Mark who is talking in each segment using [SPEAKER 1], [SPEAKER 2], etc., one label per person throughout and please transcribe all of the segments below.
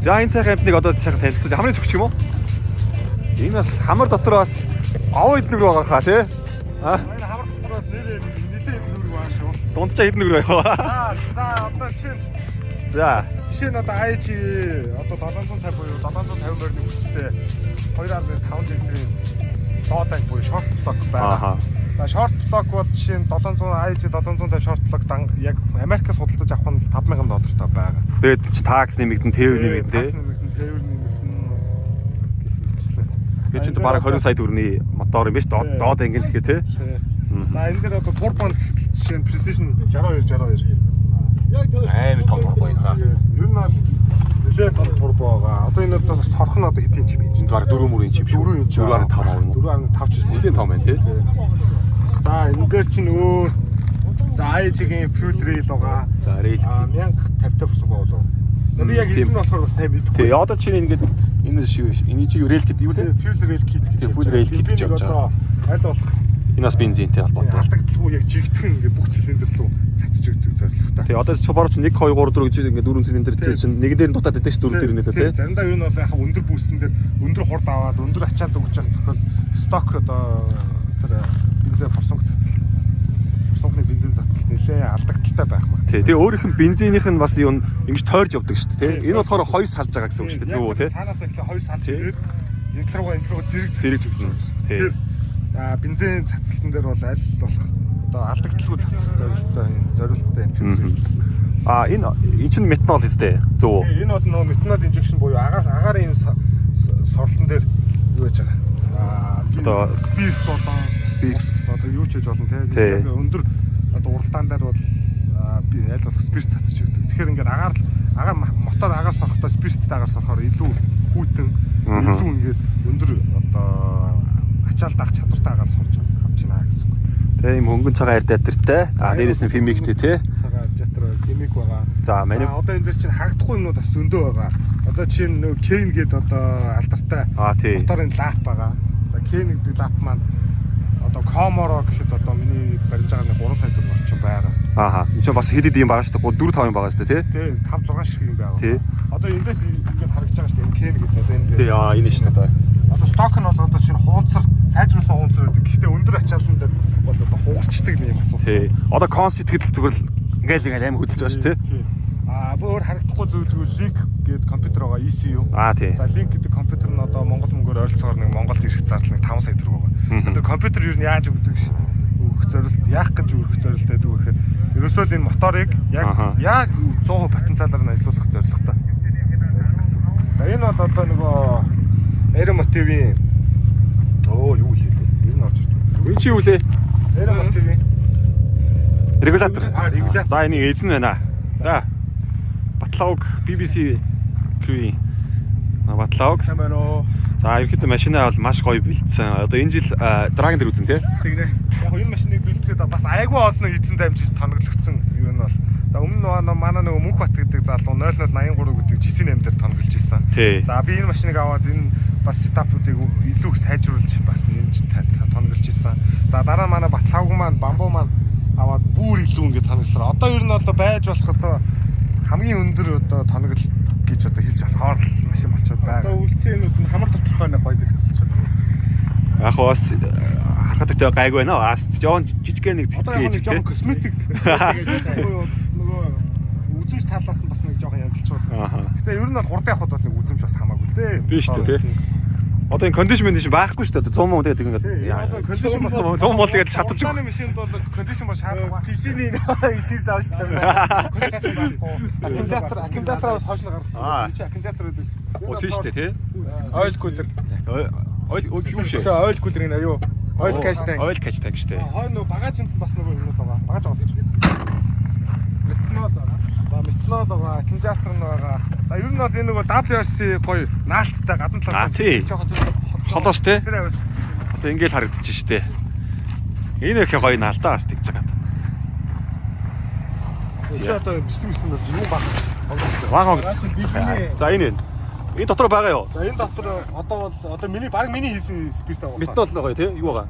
[SPEAKER 1] За, энэ сайхан амьтныг одоо сайхан танилцуул. Хамрын цогч юм уу? Энэ бас хамар дотор бас овоо эднэг рүү байгаа хаа, тий? А
[SPEAKER 2] Энэ хамар дотор бол нэрээ нэлээд нүрэг байгаа шүү.
[SPEAKER 1] дунджаа эднэг рүү явах.
[SPEAKER 2] За, одоо жишээ нь жишээ нь одоо IH одоо 750 буюу 750 морины хүчтэй 2.5 литрийн доод анги буюу short block байгаа. За, short block бол жишээ нь 700 IH 750 short block дан яг Америкаас худалдаж авах нь 5000 доллартай байгаа.
[SPEAKER 1] Тэгээд чи tax нэмэгдэн, тээвэр нэмэгдэн, тий?
[SPEAKER 2] Tax нэмэгдэн, тээвэр нэмэгдэн гэх мэтчлээ.
[SPEAKER 1] Тэгээд чинь бараг 20 сая төгрөгийн мотор юм биш, доод доод анги л гэхээ, тий?
[SPEAKER 2] За, энэ дээр одоо турбо жишээ нь Precision 62 62.
[SPEAKER 1] Амар том турбо энэ хараа.
[SPEAKER 2] Ер нь бол нэлээд том турбо байгаа. Одоо энэ одоо сорох нь одоо хэдийн чим
[SPEAKER 1] Энд бараг 4 мөрийн чим шүү.
[SPEAKER 2] 4 инч.
[SPEAKER 1] 4.5 юм уу?
[SPEAKER 2] 4.5 ч.
[SPEAKER 1] Нэлээд том байна, тий?
[SPEAKER 2] За, энэ дээр чинь өөр, за, IHG-ийн fuel rail байгаа.
[SPEAKER 1] За, rail.
[SPEAKER 2] А 1050 форсунк болов. Би яг
[SPEAKER 1] Тийм.
[SPEAKER 2] эзэн болохоор бас сайн мэдэхгүй.
[SPEAKER 1] Тий, одоо чинь ингээд энэ шиг энэ чи rail гэдэг юу лээ?
[SPEAKER 2] Fuel rail kit гэж.
[SPEAKER 1] Тий, fuel rail kit гэж явж байгаа.
[SPEAKER 2] Одоо аль болох
[SPEAKER 1] Энэ бас бензинтэй холбоотой.
[SPEAKER 2] алдагдaltaгүй яг жигтгэн ингээ бүх цилиндр рүү цацж өгдөг зорилготой.
[SPEAKER 1] Тий, одоо Subaru чинь 1 2 3 4 гэж ингээд дөрвөн цилиндр чинь нэг дээр нь дутаад байдаг ш, дөрөв дээр нь лөө, тий.
[SPEAKER 2] Заримдаа юу нь бол яг өндөр boost эн дээр өндөр хурд аваад өндөр ачаалт өгч явах тохиол stock одоо тэр бензин форсунк цацал, форсункны бензин цацал нэлээ алдагдaltaй байх мах.
[SPEAKER 1] Тий, тэгээ өөрийнх нь бензинийх нь бас юу ингэж тойрж явдаг шүү дээ, тий. Энэ болохоор хоёр салж байгаа гэсэн үг шүү дээ, зөв үү, тий?
[SPEAKER 2] Цаанаас эхлээ хоёр салж
[SPEAKER 1] Тий.
[SPEAKER 2] ирээд энэ руугаа зэрэг
[SPEAKER 1] Зэрэг цацна. Тий.
[SPEAKER 2] Тэгэхээр бензин цацалтан дээр бол аль болох одоо алдагдaltaгүй цацах зорилттой юм зориулттай юм fuel.
[SPEAKER 1] А энэ чинь метанол өстэй, зөв үү?
[SPEAKER 2] Тий, энэ бол нөгөө метанол injection буюу агаарын сорлон дээр юу яаж байгаа. Аа
[SPEAKER 1] Одоо
[SPEAKER 2] спирт болон
[SPEAKER 1] Спирт.
[SPEAKER 2] ус одоо юу ч хийж болно,
[SPEAKER 1] Тий.
[SPEAKER 2] тий. Өндөр одоо уралдаан дээр бол би аль болох спирт цацж өгдөг. Тэгэхээр ингээд агаар агаар мотор агаар сорохтой спирттэй агаар сорохоор илүү хүйтэн, илүү ингээд өндөр одоо ачаал даах чадвартай агаар сорж авч байна гэсэн үг.
[SPEAKER 1] Тэ, ийм хөнгөн цагаан радиатортай. А дээрэс нь FMEG тэй, тий.
[SPEAKER 2] Цагаан радиатор, FMEG байгаа.
[SPEAKER 1] За, манай
[SPEAKER 2] За, одоо энэ дээр чинь харагдахгүй юмнууд бас зөндөө байгаа. Одоо жишээ нь нөгөө Кейн гэдэг одоо алдартай моторын лап байгаа. За, Кейн гэдэг лап маань одоо Коморо гэхэд одоо миний баримж байгаа нэг 3 сая төгрөг орчим байгаа.
[SPEAKER 1] Ааха. Энэ чинь бас хэд хэд юм байгаа шүү дээ. 4 5 юм байгаа шүү дээ, тий.
[SPEAKER 2] Тий, 5 6 шиг юм байгаа.
[SPEAKER 1] Тий.
[SPEAKER 2] Одоо эндээс ингээд харагдаж байгаа шүү дээ. Энэ Кейн гэдэг одоо энэ
[SPEAKER 1] Тий, аа энэ шүү дээ.
[SPEAKER 2] Одоо stock нь бол одоо чинь хуунцар, сайжруулсан хуунцар гэдэг. Гэхдээ өндөр ачаалан дээр бол одоо хугарчдаг нэг юм асуудал.
[SPEAKER 1] Тий. Одоо конс итгэл зүгээр л ингээл ингээл аим хөдөлж байгаа шүү, тий.
[SPEAKER 2] Тий. Аа өөр харагдахгүй зүйлгүй Link гэдэг компьютер байгаа, ECU.
[SPEAKER 1] Аа тий.
[SPEAKER 2] За, Link гэдэг компьютер нь одоо Монгол мөнгөөр ойролцоогоор нэг Монголд ирэх зардал нэг 5 сая төгрөг байгаа. Тэр компьютер ер нь яаж өгдөг ш өгөх зорилт, яах гэж өгөх зорилт байдаг вэ гэхээр ерөөсөө л энэ моторыг яг яг 100% потенциалаар нь ажилуулах зорилготой байдаг гэсэн үг. За, энэ бол одоо нөгөө Aeromotive-ийн юу лээ дээ. Ер нь орж ирдэг.
[SPEAKER 1] Энэ чи юу лээ?
[SPEAKER 2] Aeromotive-ийн
[SPEAKER 1] Регулятор.
[SPEAKER 2] Аа, регулятор.
[SPEAKER 1] За, энийг эзэн байна. За. Батлауг BBC crew. Батлауг.
[SPEAKER 2] Камеро.
[SPEAKER 1] За, ерөнхийдөө машинаа бол маш гоё бэлдсэн. Одоо энэ жил Dragon дээр үзэн, тий.
[SPEAKER 2] Тэгнэ. Яг энэ машиныг бэлтгэхэд бас айгүй олон эзэн дамжиж тоноглогдсон юм нь бол. За, өмнө нь манай нөгөө Мөнхбат гэдэг залуу 0083 гэдэг GC8 дээр тоноглож исэн. За, би энэ машиныг аваад энэ бас setup уудыг илүү их сайжруулж бас нэмж тоноглож исэн. За, дараа нь манай Батлавг маань, Бамбу маань аваад бүр илүү ингэ тоноглосоор. Одоо ер нь одоо байж болох одоо хамгийн өндөр одоо тоноглол гэж одоо хэлж болохоор л машин болчиход байгаа.
[SPEAKER 3] Одоо үлдсэн юмнууд нь хамар доторхой нэг гоё зэгцэлж байна.
[SPEAKER 1] Яг хоо бас харахад өтэй гайгүй байна. Бас жоон жижигхэн нэг
[SPEAKER 2] Одоо яг
[SPEAKER 1] цэцгээ
[SPEAKER 2] нэг
[SPEAKER 1] хийж, тий.
[SPEAKER 2] жоохон косметик буюу нөгөө үзэмж талаас нь бас нэг жоохон янзалчвал. Гэтэ ер нь бол хурдан явахад бол нэг үзэмж бас хамаагүй л дээ.
[SPEAKER 1] Тийм шүү дээ, тий. Одоо энэ condition condition байхгүй шүү дээ. Одоо 100 мөн тэгээд ингээд
[SPEAKER 2] Тий, одоо condition бол
[SPEAKER 1] 100 бол тэгээд шатарч
[SPEAKER 2] Урдааны машинд бол condition бол шаардлагагүй.
[SPEAKER 3] PC-ний эсээс авч тавина.
[SPEAKER 2] Condition байхгүй. Аккумулятораас хойш нь гаргацсан. Энэ чи аккумулятор гэдэг.
[SPEAKER 1] Оо, тийм шүү дээ, тий.
[SPEAKER 3] Oil cooler.
[SPEAKER 1] Oil юу шээ?
[SPEAKER 3] Oil cooler энэ юу? Oil catch tank.
[SPEAKER 1] Oil catch tank шүү дээ.
[SPEAKER 2] Хойно нөгөө багажинд бас нөгөө юмнууд байгаа. Багаж олж. Метанол байгаа. За, метанол байгаа, аккумулятор нь байгаа. За, ер нь бол энэ нөгөө WRC гоё наалттай гадна талаас жоохон
[SPEAKER 1] Холоос, тий.
[SPEAKER 2] Тэр аваас.
[SPEAKER 1] Одоо ингээл харагдчих шүү дээ. Энэ их гоё наалтаа бас тэгж байгаа.
[SPEAKER 2] Чи одоо бичлэг бичлэг бол юу баг.
[SPEAKER 1] Вага хогцсон. За, энэ энэ. Энэ дотор байгаа юу?
[SPEAKER 2] За, энэ дотор одоо бол одоо миний баг миний хийсэн спирт байгаа.
[SPEAKER 1] Метанол байгаа, тий? Юу байгаа?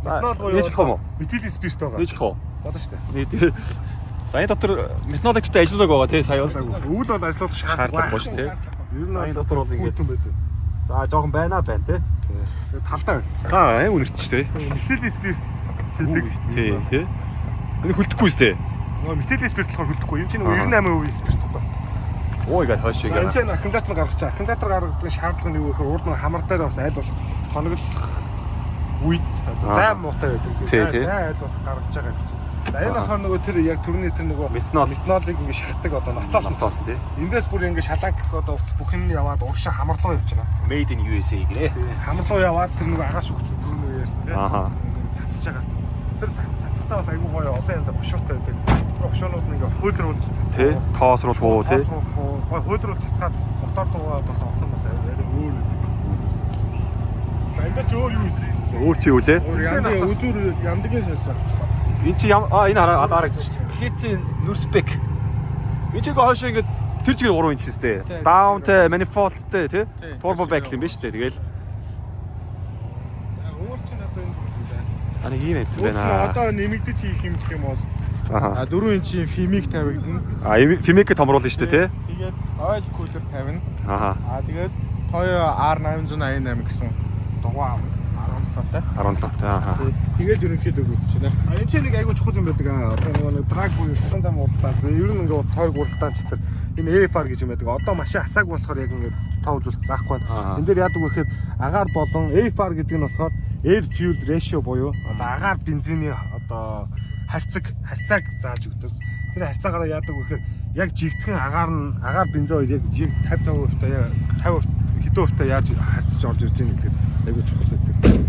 [SPEAKER 1] За,
[SPEAKER 2] Метанол буюу
[SPEAKER 1] нээжлэх юм уу?
[SPEAKER 2] Метилийн спирт байгаа.
[SPEAKER 1] Нээжлэх үү?
[SPEAKER 2] Одоо шүү дээ.
[SPEAKER 1] Нээ. За, энэ дотор метанол гэхдээ ажилладаг байгаа, тий, сая бол.
[SPEAKER 2] Өвөл бол ажиллах
[SPEAKER 1] Шаардлагагүй
[SPEAKER 2] шаардлагагүй
[SPEAKER 1] шүү, тий.
[SPEAKER 2] Ер нь
[SPEAKER 1] За, энэ дотор бол ингээд
[SPEAKER 2] хүйтэн байдаг.
[SPEAKER 1] За, жоохон байна байна те.
[SPEAKER 2] Тэгээ талдаа байна.
[SPEAKER 1] Аа, аим үнэрч те.
[SPEAKER 2] Метил спирт хийдэг.
[SPEAKER 1] Тий, тий. Энэ хөлдөхгүй сте.
[SPEAKER 2] Нөгөө метил спирт болохоор хөлдөхгүй. Энэ чинь
[SPEAKER 1] Аха.
[SPEAKER 2] нөгөө 98% спирт байхгүй.
[SPEAKER 1] Ой гад хойш
[SPEAKER 2] За
[SPEAKER 1] ингээ.
[SPEAKER 2] энэ чинь аккумулятор гаргаж чаа. Аккумулятор гаргадаг шаардлага нь юу гэхээр урд нь хамар дээр бас айл болох тоноглох үед
[SPEAKER 1] Аа.
[SPEAKER 2] зай муутай байдаг.
[SPEAKER 1] Тий, тий.
[SPEAKER 2] Зай айл болох гаргаж байгаа гэсэн. За энэ
[SPEAKER 1] Аа.
[SPEAKER 2] болохоор нөгөө тэр яг төрний тэр нөгөө
[SPEAKER 1] Метанол.
[SPEAKER 2] метанолыг ингээ шахдаг одоо ноцоос нь.
[SPEAKER 1] Ноцоос тий.
[SPEAKER 2] Эндээс бүр ингээ шаланг одоо утас бүх юм яваад урагшаа хамар руу явж байгаа.
[SPEAKER 1] Made in USA гинэ.
[SPEAKER 2] Хамар руу яваад тэр нөгөө агаас өгч түрний үе ярьсан тий.
[SPEAKER 1] Ааха.
[SPEAKER 2] Цацж байгаа. Тэр цацхтаа бас айгүй гоё олон янз бушуутай байдаг. Тэр бушуунууд нь ингээ хөөдрүүлж цацах.
[SPEAKER 1] Тий. Тоосруулах уу тий.
[SPEAKER 2] Тоосруулах уу. Гоё хөөдрүүл цацгаад мотор дуугаа бас олон бас арай өөр байдаг. За энэ дээр чи өөр юу хийсэн?
[SPEAKER 1] Өөр чи юу лээ?
[SPEAKER 3] Өөр үзүүр ямдгийн сольсон бас.
[SPEAKER 1] Энэ чи ям аа энэ хараа одоо харагдаж шүү дээ. Плицийн Нүрспек. Энэ чигээ хойшоо ингээд тэр чигээр 3 инч шүү дээ. Down те, manifold те тий. Turbo back юм биш үү тэгэл.
[SPEAKER 2] За өөр чинь одоо энэ юм байна.
[SPEAKER 1] А нэг ийм амт
[SPEAKER 3] Өөр чинь
[SPEAKER 1] байна.
[SPEAKER 3] одоо нэмэгдэж хийх юм гэх юм бол
[SPEAKER 1] Аха.
[SPEAKER 3] 4 инчийн фимик тавигдана.
[SPEAKER 1] А Фимек томруулна шүү дээ тий.
[SPEAKER 3] Тэгээд oil cooler тавина.
[SPEAKER 1] Аха.
[SPEAKER 3] Тэгээд Toyo R888 гэсэн дугуй 17-тай.
[SPEAKER 1] 17 та. Аха.
[SPEAKER 3] Тэгээд ерөнхийдөө үзэж байна.
[SPEAKER 2] А энэ чинь нэг айгүй чухал юм байдаг аа. Одоо нөгөө нэг драг буюу шулуун зам уралдаан. За ер нь ингээ тойрог уралдаан ч тэр энэ AFR гэж юм байдаг. Одоо машин асааг болохоор яг ингээ тоо үзүүлэлт заахгүй
[SPEAKER 1] Аа.
[SPEAKER 2] байна. Энэ дээр яадаг вэ гэхээр агаар болон AFR гэдэг нь болохоор air fuel ratio буюу одоо агаар бензиний одоо харьцаг харьцааг зааж өгдөг. Тэр харьцаагаараа яадаг вэ гэхээр яг жигдхэн агаар нь агаар бензин хоёр яг 55% та 50% хэдэн хувьтай яаж харьцаж орж ирж байгаа гэдэг айгүй чухал байдаг.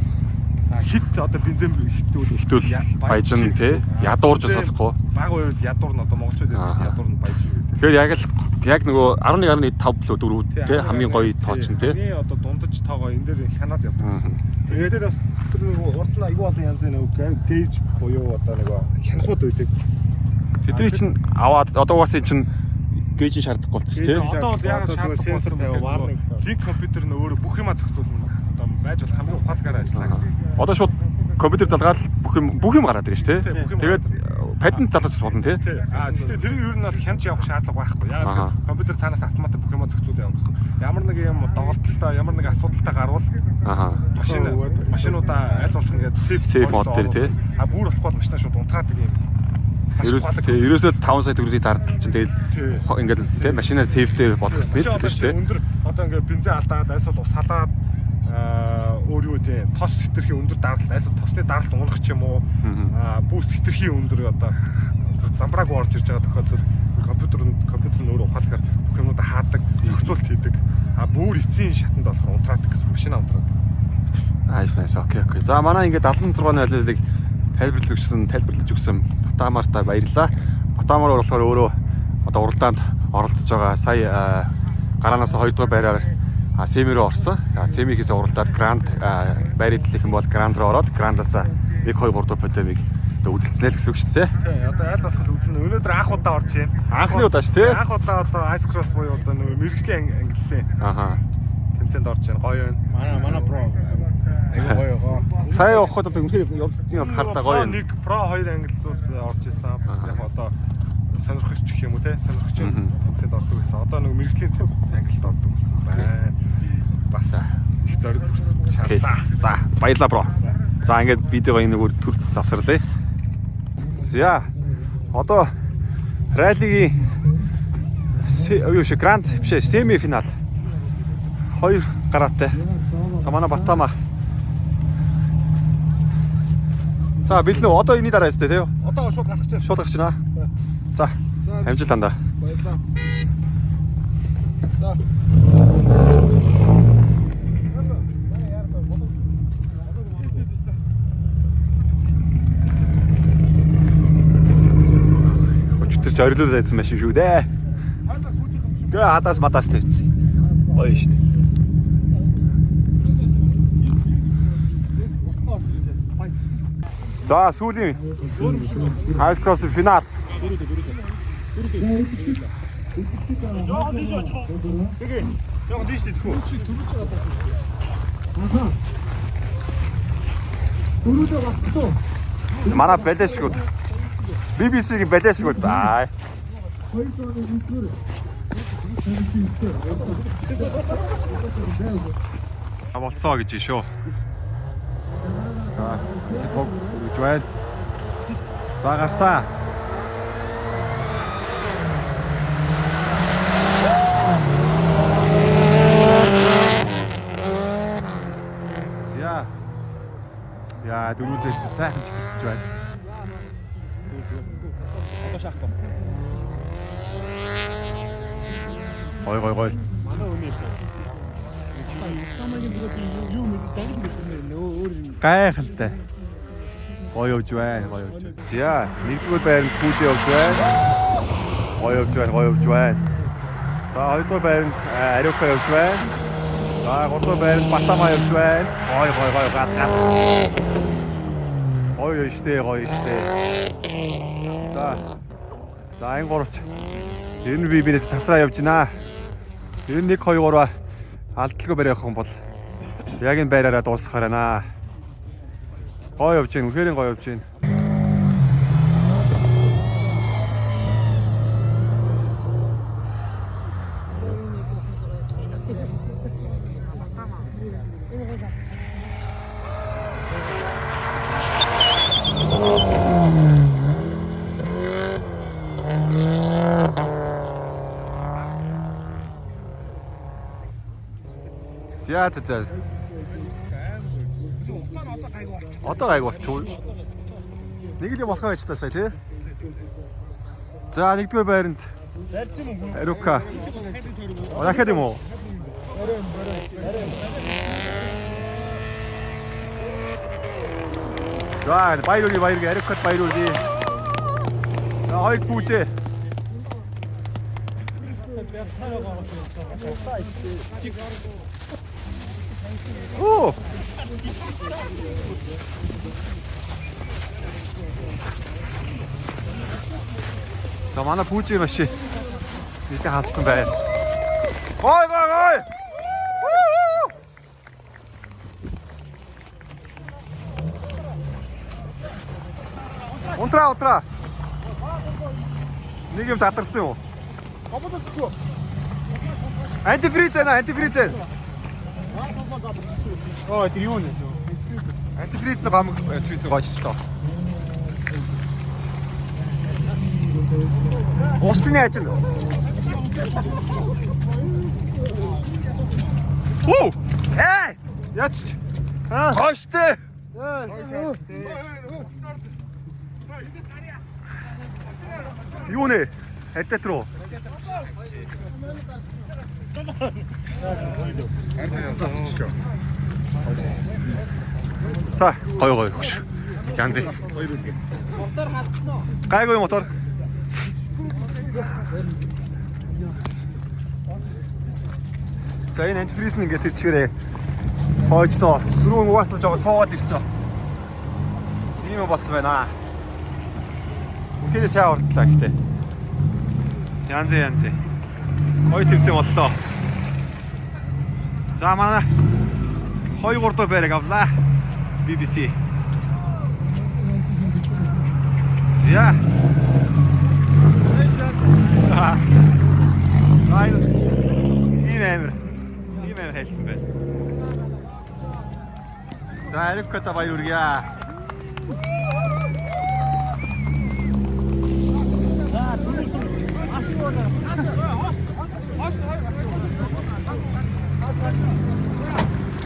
[SPEAKER 2] А хит одоо бензин хитүүл
[SPEAKER 1] Хитүүл баяжин тий. Ядуурж бас болохгүй.
[SPEAKER 2] Баг үед ядуур нь одоо монголчууд ярьж
[SPEAKER 1] Аа.
[SPEAKER 2] ядуур нь баяжин гэдэг.
[SPEAKER 1] Тэгэхээр яг л яг нөгөө 11.5 лөө 4 тий хамгийн гоё тоо чинь тий.
[SPEAKER 2] Хамгийн одоо дундаж тоогоо энэ дээр хянаад явдаг гэсэн. Тэгээд дээр бас тэр нөгөө урд нь айгүй олон янзын нөгөө гейж буюу одоо нөгөө хянахуд байдаг.
[SPEAKER 1] Тэдний чинь аваад одоо угаасаа чинь гейжийн шаардлагагүй болчих тий.
[SPEAKER 2] Одоо бол яагаад
[SPEAKER 3] Одоо зүгээр
[SPEAKER 2] шаардлагагүй
[SPEAKER 3] сенсор
[SPEAKER 2] болсон
[SPEAKER 3] тавиа,
[SPEAKER 2] бэ
[SPEAKER 3] warning
[SPEAKER 2] гэхээр линк компьютер нь өөрөө бүх юма зохицуулна. Одоо байж болох хамгийн ухаалгаар ажиллана гэсэн.
[SPEAKER 1] Одоо шууд компьютер залгаал бүх юм гараад ирж тий.
[SPEAKER 2] Тий, бүх юм
[SPEAKER 1] Тэгээд патент залгаж болно тий.
[SPEAKER 2] Тий. А тэгтээ тэр нь ер нь бол хянч явах шаардлага байхгүй. Яагаад
[SPEAKER 1] Аха.
[SPEAKER 2] гэвэл компьютер цаанаас автомат бүх юма зохицуулаад явна гэсэн. Ямар нэг юм доголдолтой, ямар нэг асуудалтай гарвал
[SPEAKER 1] Аха.
[SPEAKER 2] машинуудаа аль болох ингээд safe
[SPEAKER 1] Safe mode дээр, тий.
[SPEAKER 2] А бүр болохгүй бол машина шууд унтраадаг юм. Маш
[SPEAKER 1] Ерөөс
[SPEAKER 2] ухаалаг.
[SPEAKER 1] тий ерөөсөө 5 сая төгрөгийн зардал чинь тэгэл
[SPEAKER 2] Тий.
[SPEAKER 1] ингээд тий машинаа сейфтэй болох гэсэн
[SPEAKER 2] Чи
[SPEAKER 1] л
[SPEAKER 2] одоо
[SPEAKER 1] шүү дээ.
[SPEAKER 2] өндөр одоо ингээд бензин алдаад айсвал ус халаад өөр юу тий тос хэтэрхий өндөр даралт айсвал тосны даралт унах ч юм уу бүүст хэтэрхий өндөр одоо замбраагүй орж ирж байгаа тохиолдолд компьютер нь өөрөө ухаалгаар бүх юмнуудаа хаадаг, зохицуулт хийдэг. А бүр эцсийн шатанд болохоор унтраадаг гэсэн машина унтраадаг.
[SPEAKER 1] Nice nice okay okay. За манай ингээд 76.00-ыг тайлбарлаж өгсөн Батамарта баярлалаа. Батамар болохоор өөрөө одоо уралдаанд оролцож байгаа. Сая гараанаас 2 дугаар байраар семи рүү орсон. Семихээс уралдаад гранд байр эзлэх юм бол гранд руу ороод грандаас 1 2 3 дугаар подиумыг одоо үзэлцэнэ л гэсэн үг шүү дээ.
[SPEAKER 2] Тий, одоо аль болох үзнэ. Өнөөдөр анх удаа орж байна.
[SPEAKER 1] Анхны удаа ш тий.
[SPEAKER 2] Анх удаа одоо Ice Cross буюу одоо нөгөө мэргэжлийн ангиллын
[SPEAKER 1] Аха.
[SPEAKER 2] тэмцээнд орж байна. Гоё байна.
[SPEAKER 3] Манай бро айгүй гоё гоо.
[SPEAKER 1] Сая явахад бол үнэхээр явдлын бол харлаа гоё юм.
[SPEAKER 2] 1 Pro 2 ангиллууд орж исэн. Яг одоо сонирхогч гэх юм уу те сонирхогчийн тэмцээнд ордог гэсэн. Одоо нөгөө мэргэжлийн ангилалд ордог гэсэн байна. Бас их зориг хүрсэн.
[SPEAKER 1] Okay.
[SPEAKER 2] За.
[SPEAKER 1] За, баярлалаа бро. За, ингээд видеого энэ нөгөө төр завсарлаа. За. Одоо раллигийн юу шиг гранд биш ээ, семи финал. Хоёр гараатай. За манай Батама. За, бэлнэ үү? Одоо энэний дараа ястэй тий?
[SPEAKER 2] Одоо шууд гарах чинь.
[SPEAKER 1] Шууд гарч байна. За, амжилт андаа.
[SPEAKER 2] Баярлалаа. За.
[SPEAKER 1] Өчтөр ч орилол айдсан машин шүү дээ. Гэ хадаас мадаас тавьчихсан. Гоё шүү дээ. За сүүлийн Ice Cross финал.
[SPEAKER 2] Жохон тийш очих уу? Тэгээ. Жохон тийш идэх үү?
[SPEAKER 1] Манай балешгүүд. BBC-гийн балешгүүд. Аа. Болсоо гэж шүү. За, бог гэж байна. За гарсаа. За. Яа, дөрүүлээс сайхан чихэлцэж байна.
[SPEAKER 3] Одоо шахах.
[SPEAKER 1] Гой гой гой.
[SPEAKER 3] Манай үний юм. Тамагийн зүгээр би юу мэдээ загл гэсэн нэ өөр юм.
[SPEAKER 1] Гайхалтай. Гоё явж байна, гоё явж байна. За, нэгдүгээр байранд пүүжээ явж байна. Гоё явж байна, гоё явж байна. За, хоёрдугаар байранд Ариука явж байна. За, гуравдугаар байранд Батама явж байна. Гоё гоё гоё гад гад. Гоё штэ, гоё штэ. За. За, энэ гуравч. Энэ би бинээс тасраа явж байна. Энэ 1 2 3 алдалгүй барь явах юм бол яг энэ байраараа дуусгахаар байна. Гоё явж байна. Үнэхээр гоё явж байна. За за за. Одоо гайгүй болчих. Нэг л юм болохоо ажиллаа сая тий. За нэгдүгээр байранд Арука. Дахиад юм уу? За баяр үргээ баяр үргээ Арукад баяр үргээ. За хоёр пүүжээ. Оо. За манай пүүжийн машин нэлээд халсан байна. Гой гой гой. Унтраа унтраа. Нэг юм задарсан юм уу? Антифриз байна, антифриз байна.
[SPEAKER 3] Аа тэр юу нэ?
[SPEAKER 1] Антифриз нэг гамг антифриз гойчлоо. Усны ажил. Хүү! Эй! Яач? Хойштэй. Юу нэ? Радиатор уу? За, гоё гоё хөш. Янз.
[SPEAKER 4] Мотор халдсан уу?
[SPEAKER 1] Гайгүй мотор. За энэ антифриз нь ингээд тэр чигээрээ хойжсоо. Түрүүн угаасаа жоо суугаад ирсэн. Ийм юм болсон байна. Үнэхээр сайн урдлаа гэхдээ. Янз янз. Гоё тэмцээн боллоо. За манай 2 3 дахь байрыг авлаа. BBC. За. Аа энэ амир. Ийм амир хайлсан байна. За Аривката баяр хүргье.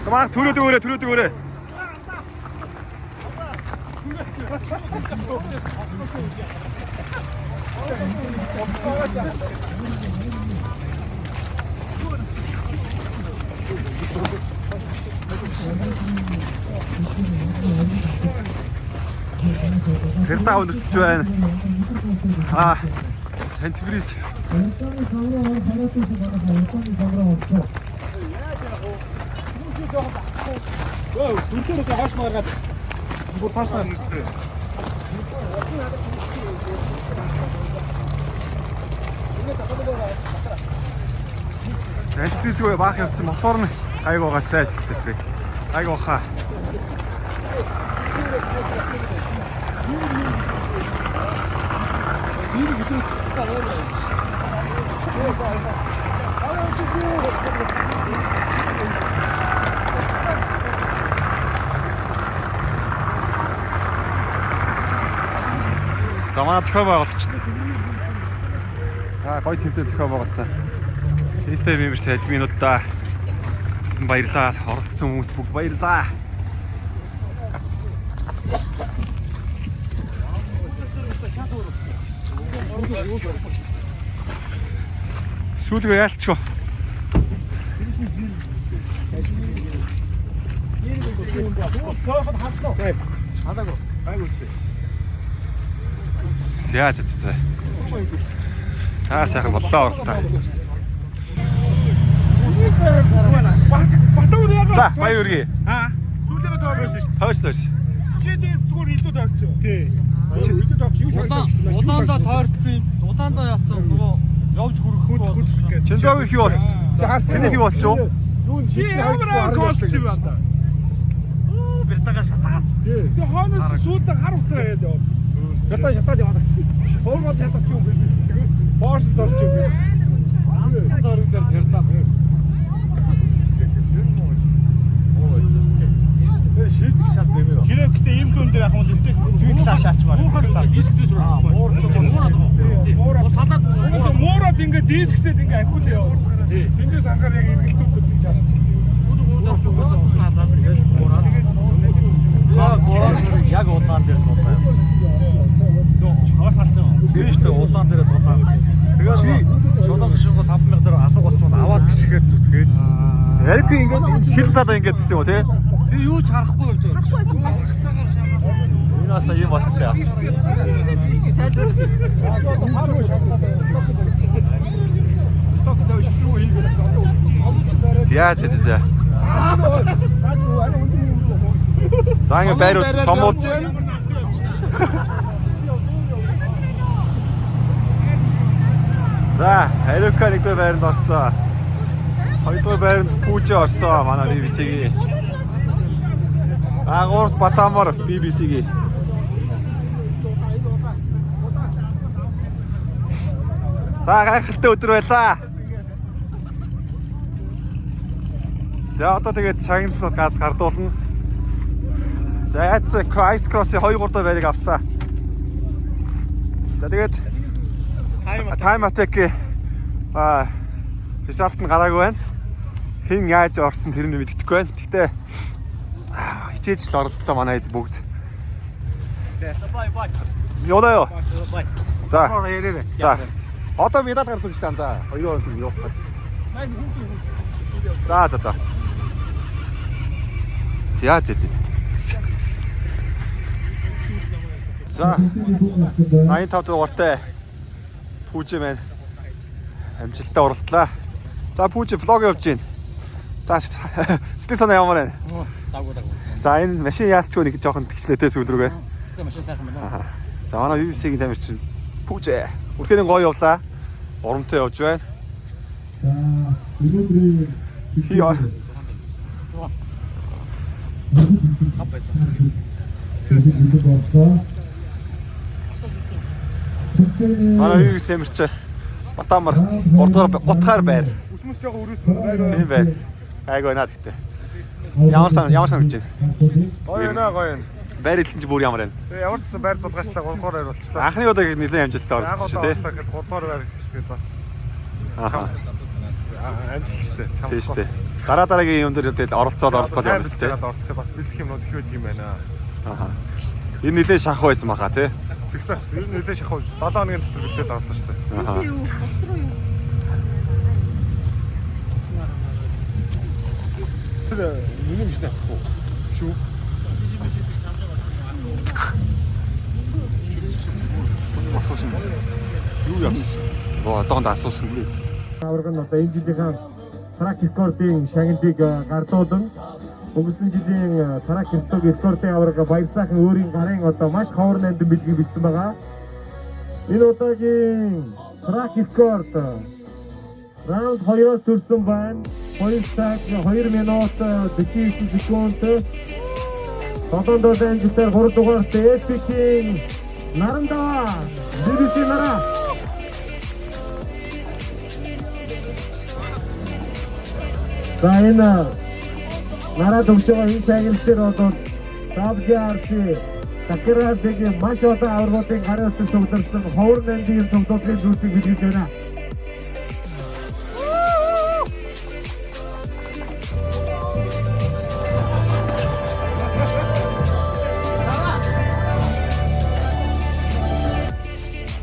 [SPEAKER 1] Камаа төрөөд өгөөрэй, төрөөд өгөөрэй. Хэрдаа өндөрч байна. Аа, Сантифриз.
[SPEAKER 4] Дүрсээр хоош маргаад
[SPEAKER 2] Бүр цааш нь нүстэй.
[SPEAKER 1] Антифризгүй баах явцсан мотор нь гайг байгаа сайд хэвчээ. Гайг баха. За манай зохион байгуулагчид. Аа гоё тэмцээн зохион байгуулсан. Инста members админуудаа баярлалаа. Оролцсон хүмүүст бүгд баярлалаа. Сүүлгээ яалчгүй. За за за. За сайхан боллоо оролтоо.
[SPEAKER 2] Батав яг.
[SPEAKER 1] За баяр хүргэе.
[SPEAKER 2] Аа. Сүүлээ тойрсон шүү дээ.
[SPEAKER 1] Тойрч тойрч.
[SPEAKER 2] Чи тийм зүгээр илүү тойрсон. Тий. Илүү тойрч юу
[SPEAKER 3] Улаандаа тойрцсон, улаандаа яатсан нөгөө явж хүрэхгүй болсон.
[SPEAKER 1] Чинзогийн хий бол. Тэний хий болчих уу?
[SPEAKER 2] Чи ямар амар конститив байна да.
[SPEAKER 3] Бертага шатаад.
[SPEAKER 2] Тэгээ хойноос сүүлдээ хар утгаа яад яваа. Ятаа шатаад яваад. Хурмод шатарч юм би. Боорс дорч юм би.
[SPEAKER 3] Амтсан дөрөв дээр тэрдаа.
[SPEAKER 4] Шийдэх шал дэмэр.
[SPEAKER 2] Хэрэг гэтээ ийм дүн дээр ахмал энэ
[SPEAKER 4] Твитлаа шаачмаар.
[SPEAKER 3] Дисктэй сүр. Муураад. Салаад
[SPEAKER 2] Угаасаа муураад ингээ дисктэд ингээ ахиул яваа. Тэндээс анхаар яг эргэлтүүд үзэж чадчих.
[SPEAKER 3] Муураад угаасаа туснаад тэгээд муураад. Яг улаан дээр тулаа. Хаваас алдсан. Тийм шүү дээ улаан дээр тулаа. Тэгээд шулуун гişүнгөө 5000 дээр алга болчихвол аваад гიშгээд зүтгээд.
[SPEAKER 1] Ярихгүй ингээд шил задаа ингээд гэсэн юм уу те?
[SPEAKER 3] Би юу ч харахгүй явж байгаа юм.
[SPEAKER 1] Энэ бас юм болчих. За за за за. За ингээд байрууд цомууд. За, Хариука нэгдүгээр байранд орсон. Хоёрдугаар байранд Пүүжи орсон манай BBC-гийн. А гуравт Батамар BBC-гийн. За гайхалтай өдөр байлаа. За одоо тэгээд шагналууд гардуулна. За яц Ice Cross-ийн 2 3 дахь байрыг авсан. За тэгээд Time Attack-ийн result нь гараагүй байна. Хэн яаж орсон тэр нь мэддэхгүй байна. Гэхдээ хичээж л оролцлоо манай хэд бүгд.
[SPEAKER 4] Бай бай.
[SPEAKER 1] Явлаа юу?
[SPEAKER 4] Бай.
[SPEAKER 1] За.
[SPEAKER 2] Ярээрээ.
[SPEAKER 1] За. Одоо медаль гардуулж шүү дээ дандаа. Хоёр орон явах гээд. За за за. За за за за. За. 85 дугаартай Пүүжи маань амжилттай оролдлаа. За Пүүжи vlog явж байна. За сэтгэл санаа ямар байна?
[SPEAKER 3] Дагуу дагуу.
[SPEAKER 1] За энэ машин яалчгүй нэг жоохон тэгчлээтэй сүүл рүүгээ.
[SPEAKER 3] Тэгээ машин сайхан байна.
[SPEAKER 1] За манай BBC-гийн тамирчин Пүүжи. Үнэхээр гоё явлаа. Урамтай явж байна.
[SPEAKER 5] За өнөөдрийн
[SPEAKER 1] Хий
[SPEAKER 3] Хав байсан.
[SPEAKER 5] боллоо.
[SPEAKER 1] Манай BBC тамирчин Батамар 3 дугаар гутгаар байр.
[SPEAKER 2] Үсмэс жоохон өрөөцөн байна.
[SPEAKER 1] Тийм байр. Гайгүй байна гэхдээ. Ямар сан ямар санагдаж байна?
[SPEAKER 2] Гоё байна гоё байна.
[SPEAKER 1] Байр хэлсэн чи бүр ямар байна?
[SPEAKER 2] Тэгээ ямар ч гэсэн байр зулгаачлаа 3 дугаар байр болчихлоо.
[SPEAKER 1] Анхны удаа нэлээд амжилттай
[SPEAKER 2] Яг
[SPEAKER 1] оролцсон
[SPEAKER 2] удаа
[SPEAKER 1] тий.
[SPEAKER 2] орлоо гэхэд 3 дугаар байр гэхэд бас
[SPEAKER 1] Аха.
[SPEAKER 2] амжилт штэ.
[SPEAKER 1] Тийм шүү дээ. Дараа дараагийн юм дээр тэгэл оролцоод оролцоод явна шүү дээ.
[SPEAKER 2] Оролцоо бас бэлдэх юмнууд их байд юм байна.
[SPEAKER 1] Аха. Энэ нэлээд шахах байсан баха тий.
[SPEAKER 2] Тэгсэн. Ер нь нэлээд шахав. 7 хоногийн дотор бэлдээд орлоо штэ.
[SPEAKER 1] Аха.
[SPEAKER 6] Юу ус руу юу?
[SPEAKER 2] Тэр миний машин авахгүй. Шүү.
[SPEAKER 1] Асуусан. Юу яасан? Боо одоонд асуусангүй.
[SPEAKER 5] Аварга нь одоо энэ жилийнхаа track рекордын шагналыг гардуулан өнгөрсөн жилийн track рекордын аварга Баярсайхан өөрийн гарын одоо маш ховор нандин бэлгийг бэлдсэн байгаа. Энэ удаагийн track рекорд раунд 2-оос төрсөн байна. 2 цаг 2 минут 49 секунд. 7 амжилтаар 3 дугаарт Epic-ийн Нарандаа BBC нараа. За энэ нараад өгч байгаа энэ шагнал дээр бол WRC Dakar Rally-гийн маш олон аваргуудын гарын үсэг цугларсан ховор нандин цуглуулгын зүйлсийг бэлгэлж байна.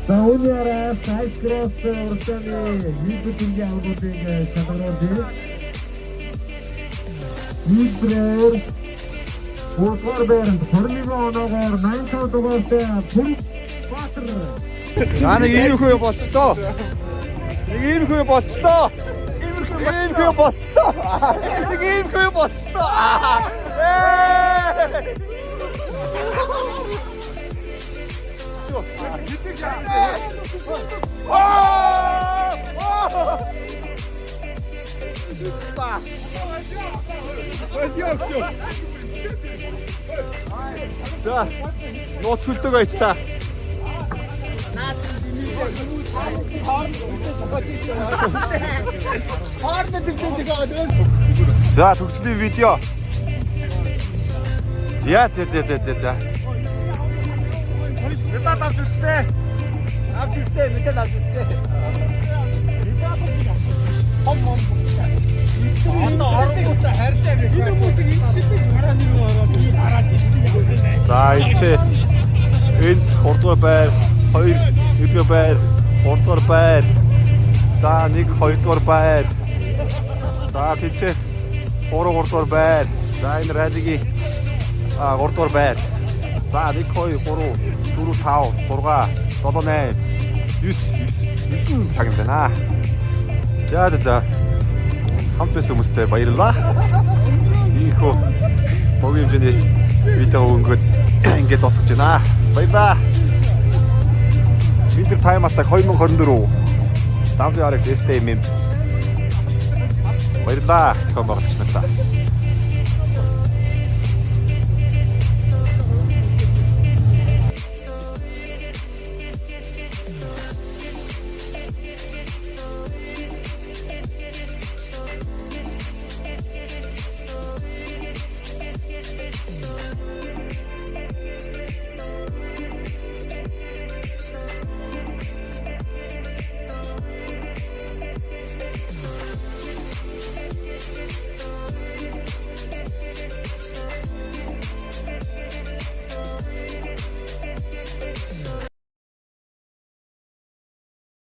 [SPEAKER 5] За үүний араас Ice Cross уралдааны нийлбэлгийн аваргуудын шалгаруулъя. Нийлбэрээр Гуравдугаар байранд 21 оноогоор 85 дугаартай Бүрэг Баатар.
[SPEAKER 1] За нэг иймэрхүү юм болчлоо. Нэг иймэрхүү юм болчлоо. Иймэрхүү юм болчлоо. Нэг иймэрхүү юм болчлоо. За нууц хөлдөг байж та. За төгслийн видео. За за за за за за.
[SPEAKER 2] Медаль авч үзтээ.
[SPEAKER 4] Авч үзтээ, медаль авч үзтээ.
[SPEAKER 1] За энэ чи энд 3 дугаар байр, 2 1 дугаар байр, 3 дугаар байр. За 1 2 дугаар байр. За тийч 3 3 дугаар байр. За энэ ралигийн 3 дугаар байр. За 1 2 3 4 5 6 7 8 9 9 9 цаг юм байна. За за за. Хамт байсан хүмүүстээ баярлалаа. Ийхүү богино хэмжээний видео өнгөд ингээд дуусгаж байна. Баярлалаа. Winter Time Attack 2024 WRX ST Memphis. Баярлалаа. Зохион байгуулагч нартаа.